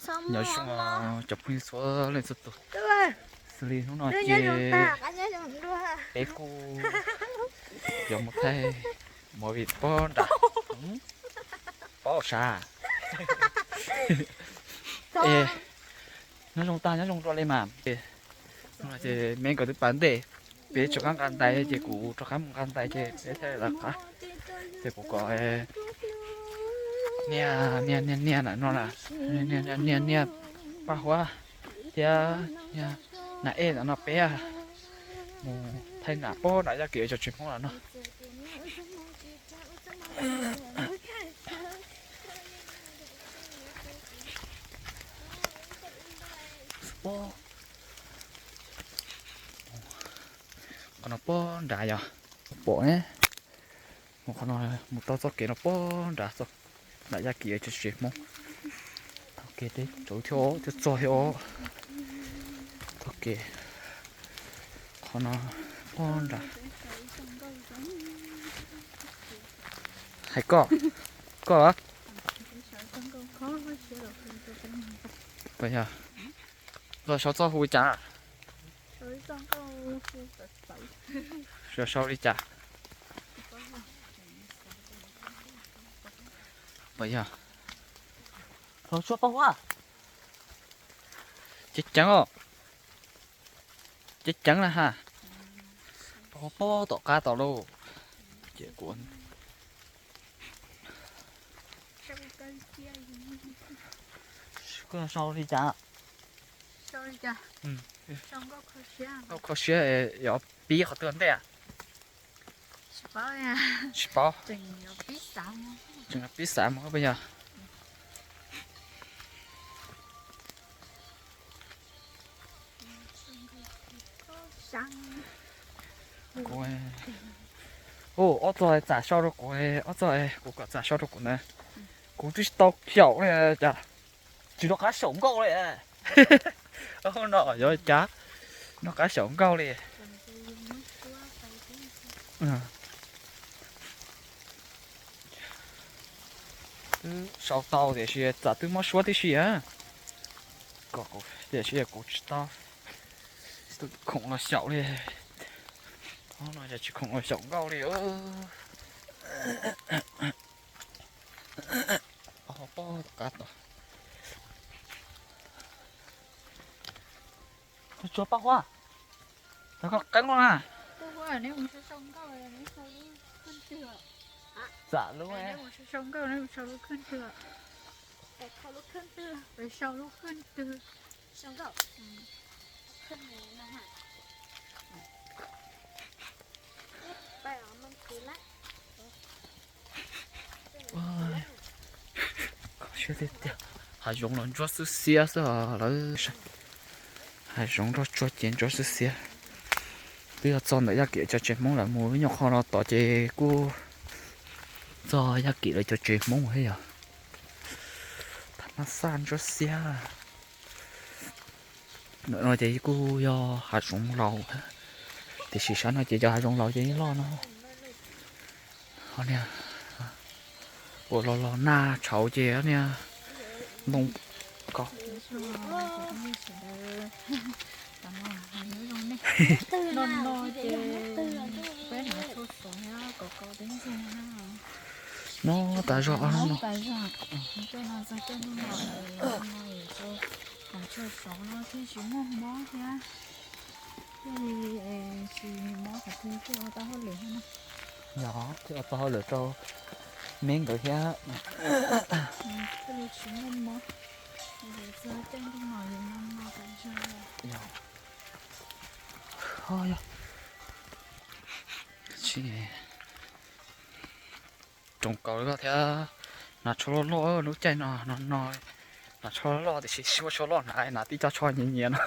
Nyob zoo cov phooj ywg txhua leej txhua tus, xws li hnub no ces peb kuj yuav mus thaij movie pob nram, pob sav. Es nyob zoo tag nyob zoo dua li mas. Ces me nkawd twb pas ntej, peb rov qab nqa ntais ces kuv rov qab mus nqa ntais ces peb thiaj li lawv qab. Ces kuv kom niag niag niag niag ntawm no na, niag niag Paj Huab thiab niag Nas Ej ntawm no peb mus thaij nram pob nram Yaj Kim cov tsev Hmoob lawm no. Qhov no pob nrad yog pom ne, mus qhov no mus tau txoj kev no pob nrad, nram Yaj Kim cov tsev Hmoob. Taug kev deb tsawv thiab os, thiaj txog thiab os. Taug kev qhov no pob nrad. Hais koj, koj los? Puas yog? Los sau txoj hu li cas? Sau, sau li cas? Puas yog? Thaum tshuav Paj Huab, ceev ceev os, ceev ceev na ha. Paj Huab pob tom qab tod lauj. Ces kuv, koj sau li cas? Nkauj kho siab, yuav pib qhov twg ntej? Tsis paub, tseem pib xav mus puas yog? Kuv, ob txog txam sau rau kuv, ob txog kuv kom txam sau rau kuv na. Kuv twb tsis tau xyaum li cas, tsis noj qab xyaum nkauj li. No yog cas, noj qab xyaum nkauj li. Twb sau tau tiam sis txawm twb mob suab tib si. Kom kuv tiam sis kuv tsis tau khoom los xyaum li. Ob no yog tsis khoom los xyaum nkauj li. Pob tom qab tod. Tsuav Paj Huab, tau koj qeeb los na. Txam lub, Kho siab tiag tiag. Hav zoov los ntsuab xwb xiab xwb lawm. Hav zoov nroj tsuag ces ntsuab xwb xiab. Twb yog txog ntawm Yaj Kim cov tsev Hmoob lawm, mus ib nyuag qho no tod ces kuj txog Yaj Kim lawv cov tsev Hmoob thiab yog. Thaum no xaj ntsuab xiab. Ntawm no ces kuj yog hav zoov laus, tiam sis sab no ces cov hav zoov laus ces yeej loj no. Ho niag uas los los nag tshauv ces niag ntoo ko. No tas zog no. Yog thiaj ua tau hauj lwm rau me nkawd thiab. Tsis, roos kaus li koj thiab. Nas tsho loj loj, lub caij no no no nas tsho loj loj tiam sis tsis muaj tsho loj hnav, nas tib co tsho nyias nyias no.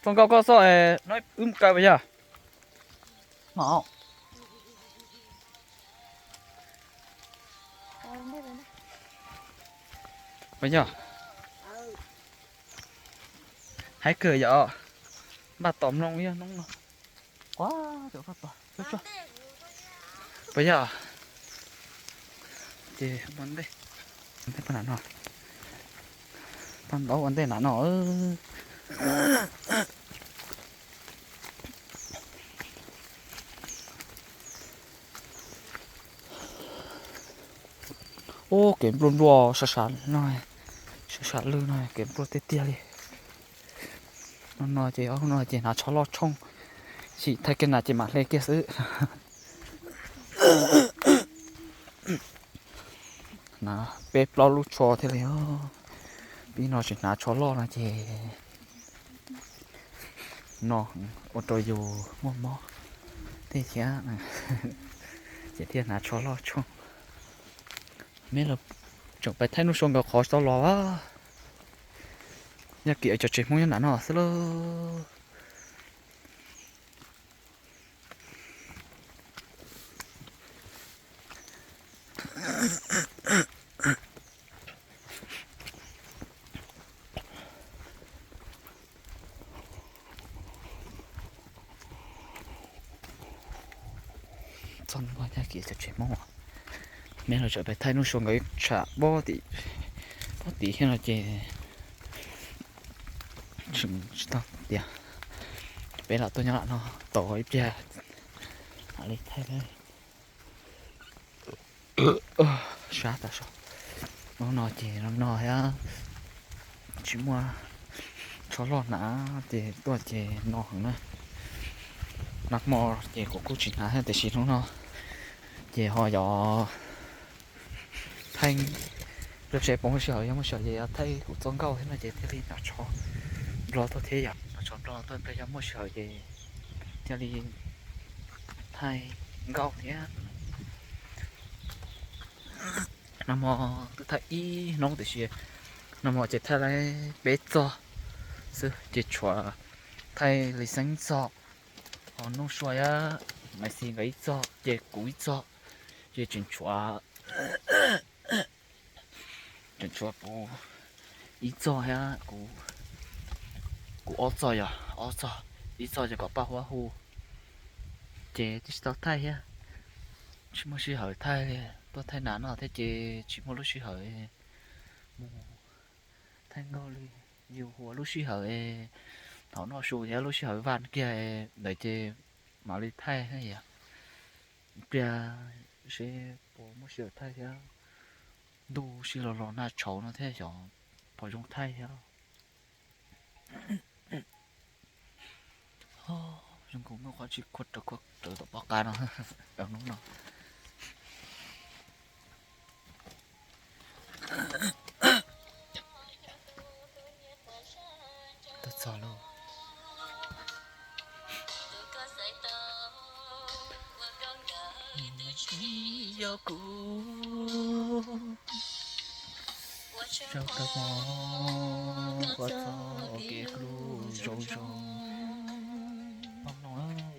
Roos kaus koj xwb, no wb mus kaw puas yog? Puas yog? Haib kawg yom, npaj tom mloog ib hnub no. Quav Puas yog? Ces ua ntej, ntej pab nram no, pab ntaub ua ntej nram no. Ub, kev nplua nplua sab sab no, sab sab lwj no kev nplua tiag tiag li. Hnub no ces, hnub no ces hnav tsho loj tshooj, sim thaij kiag nas ces mam hle kiag xwb. Hnav peb plaub lub tsho thiaj li, pib no tsis hnav tsho loj no ces no ua rau yus muaj mob tej thiab, ces thiaj hnav tsho loj tshooj. Meb los tseem pais thaij nuj sua nkaus qhov tsis tau los. Yog kiag cov tsev Hmoob nyob nram no xwb lauj. Txog no yog kiag cov tsev Hmoob, meb los tseem pais thaij nuj sua nkaus ib tsham pob tim, pob tim thiab no ces tsis tau tias peb lam tuaj nyob lam no tau ib pliag mam li thaij. Sab tas so. Hnub no ces no no thiab, tsis muaj tsho loj hnav ces tuaj ces no heev na. Nag hmo ces kuv kuj tsis hnav thiab tiam sis hnub no ces ho yog thaij, tab sis pom muaj sij hawm, yog muaj sij hawm ces yog thaij kuv txoj nkauj thiab no ces thiaj li hnav tsho nplog tuaj thiab yom. Hnav tsho nplog tuaj ntawd yog muaj sij hawm ces thiaj li thaij nkauj thiab. Nag hmo twb thaij ib hnub tiam sis nag hmo ces thaij li peb txoj xwb ces tshuav thaij Lis Xeeb txoj, ho Nuj Sua thiab Maiv Xis nkawd ib txoj ces kuv ib txoj, ces tseem tshuav, tseem tshuav kuv ib txoj thiab kuv, kuv ob txoj yog ob txoj, ib txoj ces kom Paj Huab hu, ces twb tsis tau thaij thiab, tsis muaj sij hawm thaij, tuaj thaij nas no thiab ces tsis muaj lub sij hawm mus thaij nkauj li. Yus ua lub sij hawm thaum noj su thiab lub sij hawm vaj kiag ntawd ces mam li thaij thiab yom. Pliag seb puas muaj sij hawm thaij thiab, ntuj sij los los nag tshauv no thiab xyov puas zoo thaij thiab. Zoo nkaus muaj qhov tsis khuav rawv khuav rawv tom pob qa no, hnub no. Tuaj txog lauj. Yog kuv rau kawg mo, kuv txoj kev hlub zoo zoo.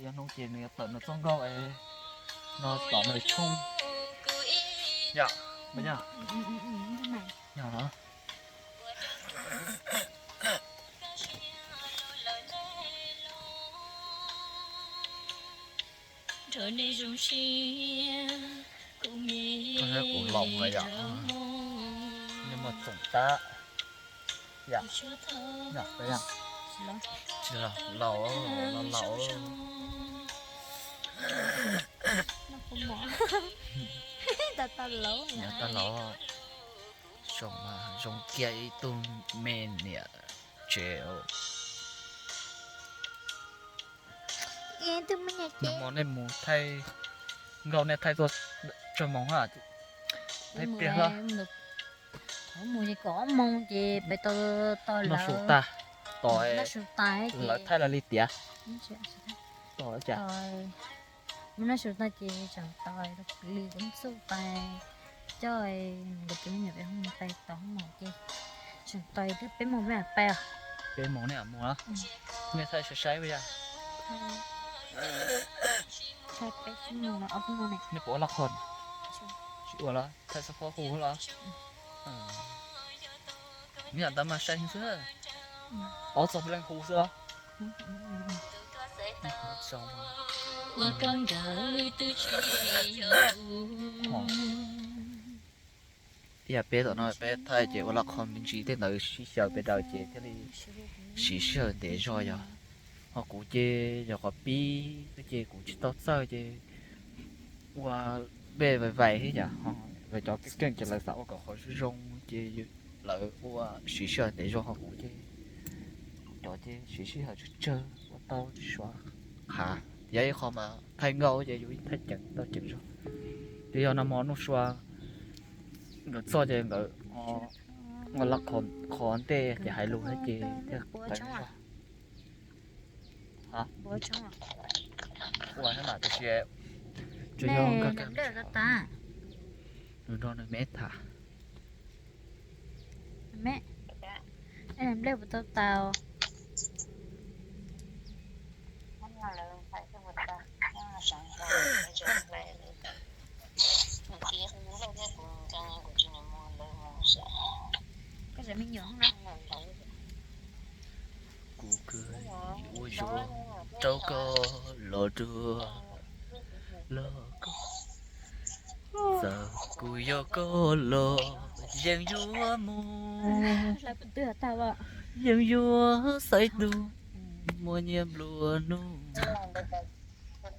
Yog hnub ces nws yuav tawm nws txoj nkauj no tom nws tshooj. Yog, yog, yog. Kuv laus lawm yom, nej muaj txoom tab yom, tsis laus, laus, laus. Yog tau laus, zoo, zoo kiag ib tug me niam tsev. Nag hmo nej mus thaij nkauj nej thaij tuaj tsawg moos na? Thaij pliag hlo. Mus ces kaum ob moos ces peb tau tos noj su lawv. Tag, tos noj su tas ces lawv thaij los li tiav. Tos cas? Mus noj su tag ces tseem tos li kuv ntxub pais coj nkawd tus me nyuam peb mus pais tos hoob mom ces tseem tos twb peb moos peb mam pais os. Peb moos nej mam mus los? Nej thaij sai sai puas yog? Thaij peb xub moos los ob peb moos ne. Nej puas ua laj qhon? Tsis ua los thaij xab phob hu los? Neb lam tab mas sai xwb. Ob txoj peb leeg hu xwb los? Ob txoj mas. Ib yam peb tom no peb thaij ces ua laj qhov me ntsis tej ntawd sib xyaw pes daws ces thiaj li siv sij hawm ntev zog yog. Ho kuv ces yog qhov pib xwb ces kuv tsis tau txawj ces ua npe vais vais thiab yam ho lawv cov keej keej ces lawv xav ua kom qhov zoo zoo ces lawv ua siv sij hawm ntev zog ho kuv ces cov ces siv sij hawm tsawg tsawg ua tau tsis suav qhav. Yog ib qho mas thaij nkauj ces yus thaij ceev tau ceev zog. Ces yog no mos nuj sua nkawd txoj ces nkawd ua laj qhov ntej ces hais lus thiab ces thiaj tawm zog. Ua thiab mas tiam sis tsuas yog nkag nws nrog nws me tham. Me, nplej puas tau tas? Kuv kawg ua zoo rau koj los dua los koj, txawm kuv yog koj los yeej yuav mus, yeej yuav xaiv tus muaj nyiaj nplua nuj.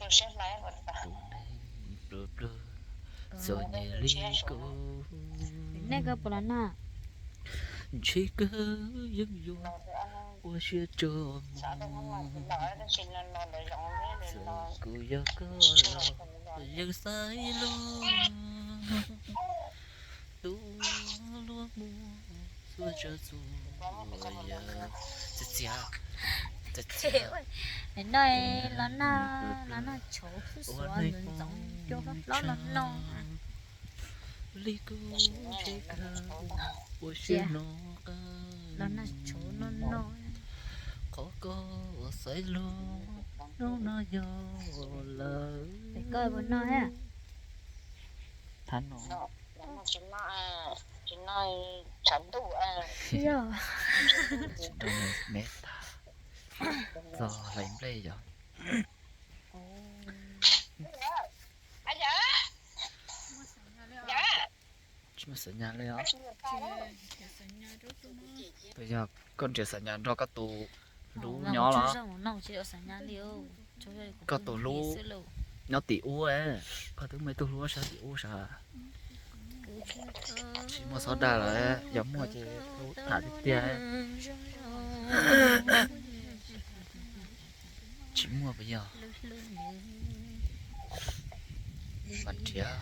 Tus neeg pluag pluag txom nyem li kuv, ntshe kawg yeej yuav ua siab tso mus. Txawm kuv yog koj los yeej xaiv los tus luag muaj txhua tsav txhua yam. Txias txias, txias txias. No los nag, los nag tshauv xwb, xuav ntxoov ntxoov cua hlob hlob no no. Li kuv ntshe kawg ua siab no qab, los nag tshauv no no. Qhov koj xaiv los hnub no yog lawm. Pem koj puas no thiab? Thab no. Tsis no, tsis no tshav ntuj. Yog. Tsis nrog nws me tham txog hlais nplej yog. Tsis muaj xav nyas li os. Puas yog koj nrhiav xav nyas nrog koj tus hlub nyob los? Koj tus hlub nyob tim ub, koj twb muaj ib tug hlub sab tim ub sas. Tsis muaj xob dag lawm, yog muaj ces hlub tham tiag tiag. Tsis muaj puas yog? Mas nrhiav,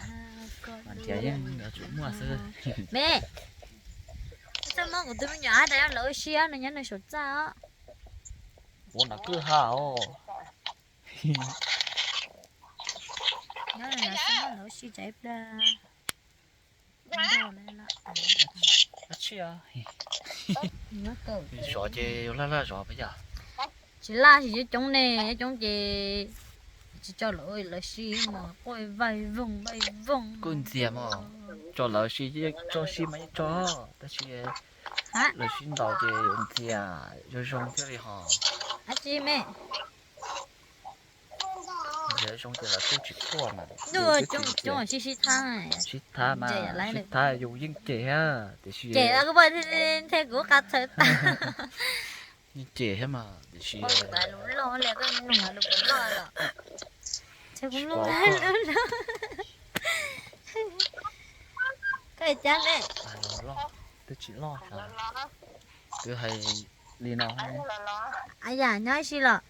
mas nrhiav yeej yuav tsum muaj xwb. Me, txaj muab kuv tus me nyuam hais tias lawv ua si no nyob nws saum txaj os. Ua nram kwj ha os. Nyob nws xwb, lawv ua si tsam ib pliag nrog lawv. Dab tsi os? Zov ces laj laj zov puas yog? Tsis laj, tsis coob coob ne, coob coob ces tsis tso lawv, lawv si mas quaj vaij voog vaij voog. Kuj ntxias mas, tso lawv si, tso si mas yeej tso, tab sis lawv sib ntaus ces yuav ntxias zoo zoo thiaj li ho. Dab tsi me? Ntxias zoo ces lawv kuj tsis quaj mas. Ntuj, coob coob sib sib thab. Sib thab mas, sib thab yus yeej cem thiab tiam sis. Cem kuv poj thiab kuv qab txhawv tag. Yeej cem thiab mas tiam sis. Lus loj li koj nug lus puas loj los? Txhawv kuv lub lub lub. Koj cab me. Twb tsis loj sas. Twb hais li no. Yam nyob ib si los.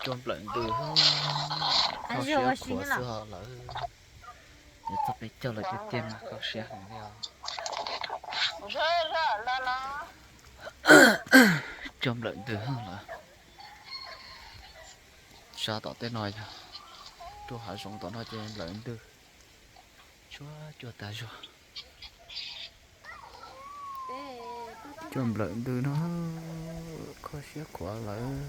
Cua nplawm ntws, kho siab khuav xwb ho lawm. Yuav txog peb caug lawm tiag tiag mas kho siab heev li os. Cua nplawm ntws lawm. Sab tom tej no yog, rau hav zoov tom no ces nplawm ntws, tsuag cua tas zog. Cua nplawm ntws no, kho siab khuav lawm.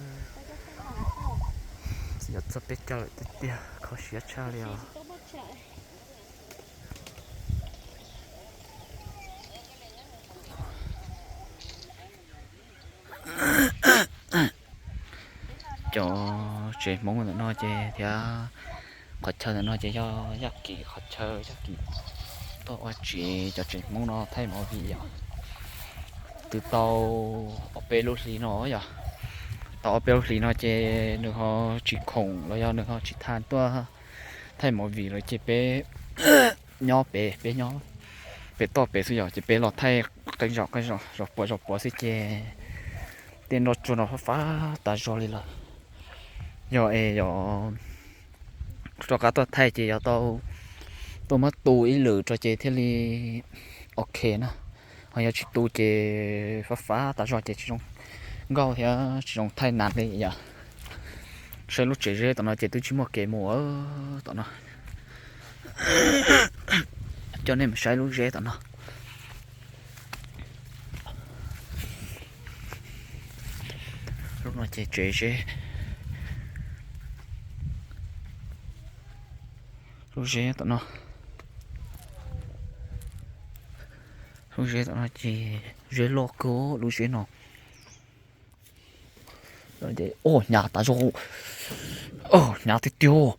Yuav txog peb caug lawm tiag tiag, kho siab tshaj li os. Cov tsev Hmoob ntawm no ces thiab qhov chaw ntawm no ces yog Yaj Kim qhov chaw, Yaj Kim tuaj ua tsev cov tsev Hmoob no thaij movie yom. Twb tau ob peb lub hlis no yom, tau ob peb lub hlis no ces nws ho tsis khoom los yog nws ho tsis tham tuaj thaij movie lawm ces peb nyob pem, peb nyob pem toj pem xwb yom, ces peb los thaij qee zaum qee zaum, zaum puav zaum puav xwb ces tej nroj tsuag no fab fab tas zog li lawm. Yog es yog rov qab tuaj thaij ces yog tau tuaj muab tu ib lwm rau ces thiaj li ok na. Ho yog tsis tu ces fab fab tas zog ces tsis zoo nkauj thiab tsis zoo thaij nas li yom. Saib lub tsev zeb tom no ces twb tsis muaj kev mus tom no. Coj nej mus saib lub zeb tom no. Lub no ces tsev zeb, lub zeb tom no, lub zeb tom no ces zeb loj kawg lub zeb no. Hnyav tas zog, hnyav tiag tiag,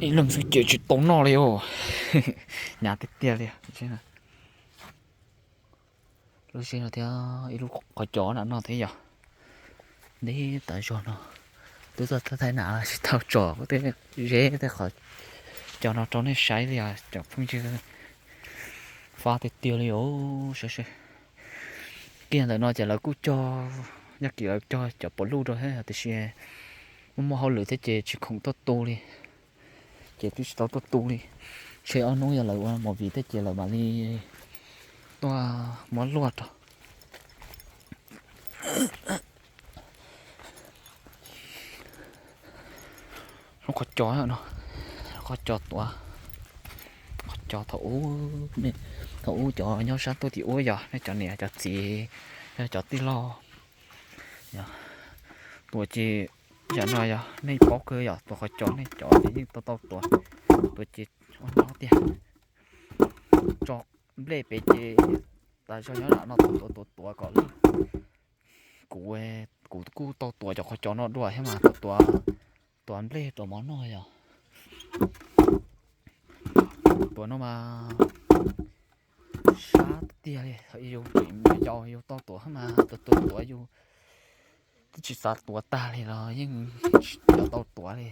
ib leeg xwb ces tsis tau noj li os. Hnyav tiag tiag li. Lub zeb no thiab ib lub qhov cos na no thiab yom. Ntev tas zog no, twb tuaj thaij nas tsis tau tsom tej zeb tej qhov cos no rau nej saib li os cov phooj ywg. Fab tiag tiag li os. Kiag ntawm no ces lawv kuj cog, Yaj Kim lawv cog cov pov luj rau thiab tiam sis muaj muaj hauj lwm thiab ces tsis khoom tuaj tu li, ces twb tsis tau tuaj tu li. Tshe ob hnub yog lawv ua movie thiab ces lawv mam li tuaj muab luaj rau. Lub qhov cos no, qhov cos tuav, qhov cos thaum ub, thaum ub cov nyob sab tuaj tim ub yog nej cov niam cov txiv, yog cov tij laug tuav ces yam no yog nej paub kawg yog tuav qhov cos nej cov ces yeej tau tau tuav, tuav ces ua no tiag. Tso nplej pem ces tas zog nyob nram no tuav tuav tuav tuav kom lwj. Kuv, kuv kuj tau tuav cov qhov cos no dua thiab mas tuav, tuav nplej tuav mov noj yog. Tuav no mas sab tiag li, yus tseem me me yus tau tuav mas tuav tuav tuav yus twb tsis xav tuav tag li los yeej tsis tau tuav li.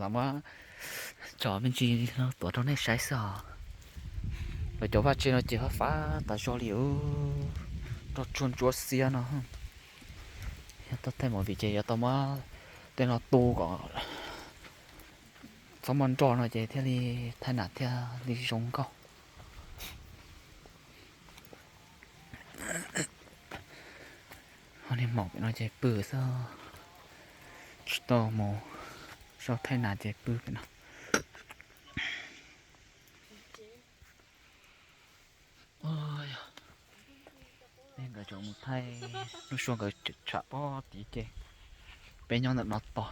Lam muab tso me ntsis no tuav rau nej saib xwb os. Lawv cov vaj tse no ces fab fab tas zog li, nroj tsuag ntsuab xiab no. Yog tuaj thaij movie ces yuav tau muab tej no tu kom txhob muaj nroj no ces thiaj li thaij nas thiaj li zoo nkauj. Niag maum pem no ces pw xwb, tsis tau mus, tsis tau thaij nas ces pw pem no. Nej nkawd tseem mus thaij lub suab nkawd tsham pob tid ces peb nyob ntawm no tos.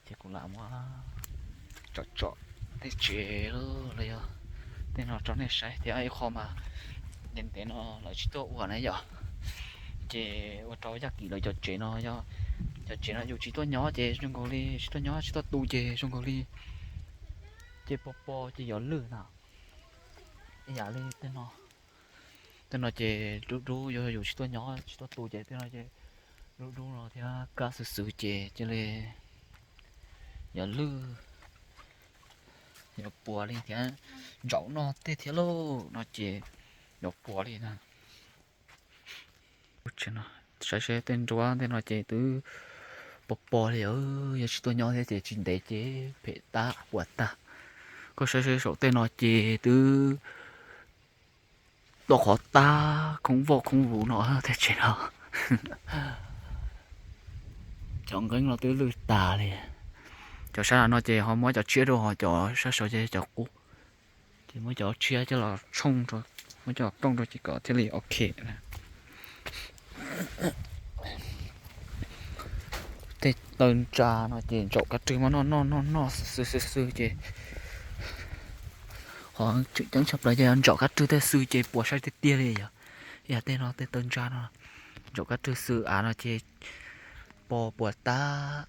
Ces kuv lam muab tsom tsom tej tsev los yog tej no rau nej saib thiab ib qho mas ntev ntev no lawv tsis tuaj ua na yom. Ces ua rau Yaj Kim lawv cov tsev no, cov tsev no yus tsis tuaj nyob ces zoo nkaus li tsis tuaj nyob tsis tuaj tu ces zoo nkaus li ces pos pos ces yuav lwj na. Ib yam li tej no ces dub dub, yog yus tsis tuaj nyob tsis tuaj tu ces tej no ces dub dub no thiab kab xwb xwb ces cia li yuav lwj, yuav puas li thiab. Ntsaum noj tej thiab lauj no ces yuav puas li na. Saib seb tej nruab tej no ces twb pos pos li, yog tsis tuaj nyob thiab ces tsis ntev ces phem tag puas tag. Koj saib seb saum tej no ces twb tau qhov tag khoob voj khoob vuv no tej tsev no. Cov nqeeb no twb lwj tas li. Cov sab no ces ho muab cov tshiab rau, ho cov sab saud ces cov qub. Ces muab cov tshiab coj los tshooj, muab coj los rooj rau ces kom thiaj li ok. Tej taw ntsa no ces ntsaum kab rwg muab noj noj noj noj xwb xwb xwb ces qhov tseem ceeb tshaj plaws ces ntsaum kab rwg tej xwb ces puas saib tiag tiag li yog. Yam tej no tej taw ntsa no, ntsaum kab rwg xwb av no ces pos puas tag.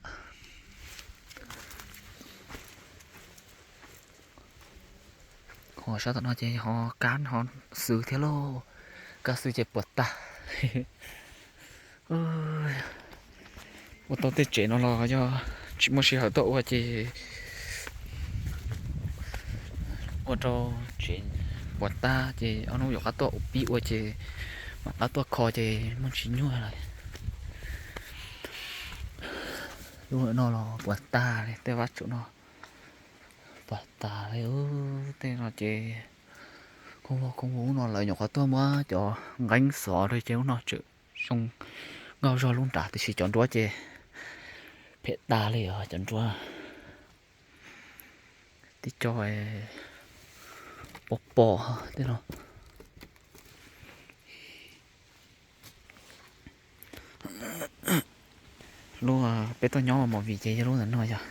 Ho sab tom no ces ho kab ho xwb thiab lauj, kab xwb ces puas tag. Ua tau tej tsev no los yog tsis muaj sij hawm tuaj ua ces ua rau tsev puas tag ces ob hnub yuav qab tuaj ua pib ua ces mam qab tuaj kho ces muaj tsis nyuaj lawm. Lub no los puas tag li, tej vab tsuv no puas tag li. Tej no ces khoob vag khoob vag, ub no lawv nyuam qhuav tuaj muab cov nqeeb xov rau ces ub no tseem zoo nkauj zog lub nrad, tiam sis cov nruab ces phem tag li os cov nruab. Tib co pos pos tej no. Lub peb tuaj nyob ua movie ces yog lub ntawm no yog.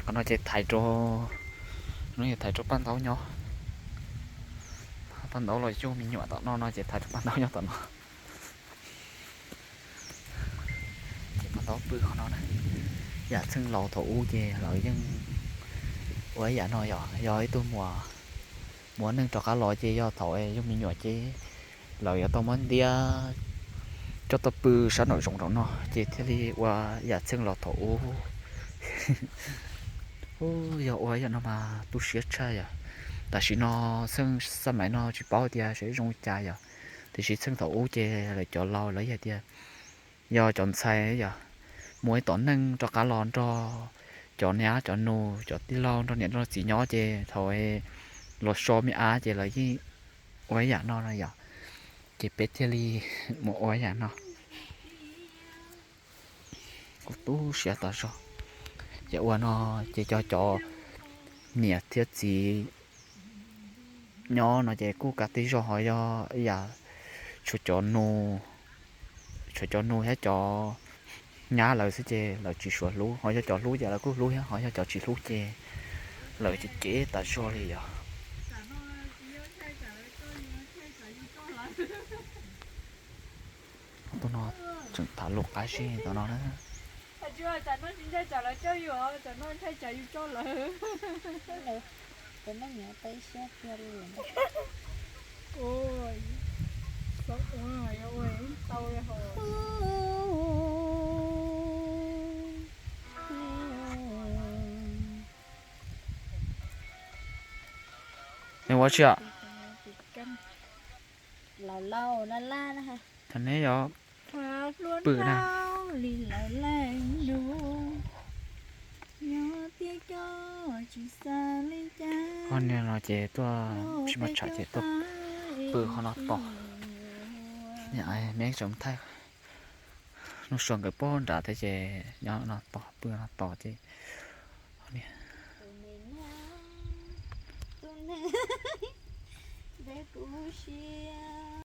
Qhov no ces thaiv rau, no yog thaiv rau paj ntaub nyob. Paj ntaub los yug me nyuam tom no no ces thaiv rau paj ntaub nyob tom no. Ces paj ntaub pw qhov no na. Yam txheej laus thaum ub ces lawv yeej ua ib yam no yog, yog ib tug muam muaj neej rov qab los ces yog thaum yug me nyuam ces lawv yuav tau muab ntiab coj tuaj pw sab nraum zoov nraum no ces thiaj li ua yam txheej laus thaum ub. Yog ua yam no mas tu siab tshaj yom. Tam sim no txheej xab maiv no tsis paub tias seb zoo li cas yom, tiam sis txheej thaum ub ces lawv cov laus lawv hais tias yog cov ntxhais yog muaj ib tom neej rov qab los nrog cov niam cov nus cov tij laug nrog niam nrog txiv nyob ces thaum los so me ab ces lawv yeej ua ib yam no no yom. Ces peb thiaj li mus ua ib yam no. Kuv tu siab tas zog. Ces ua no ces cov cov niam thiab txiv nyob no ces kuj kav tib zog ho yog ib yam, tshuav cov nus, tshuav cov nus thiab cov nyab lawv xwb ces lawv tsis suav hlub, ho yog cov hlub ces lawv kuj hlub thiab, ho yog cov tsis hlub ces lawv ces cem tas zog li yom. Tus no tseem tham lus qab zib tom no na. Neb ua tsi? Neb yog pw na. Ob niag no ces tuaj tsis muaj tshav ces tuaj pw qhov no tos. Neb tseem thaij, Nuj Sua nkawd pog nrad thiab ces nyob no tos, pw no tos ces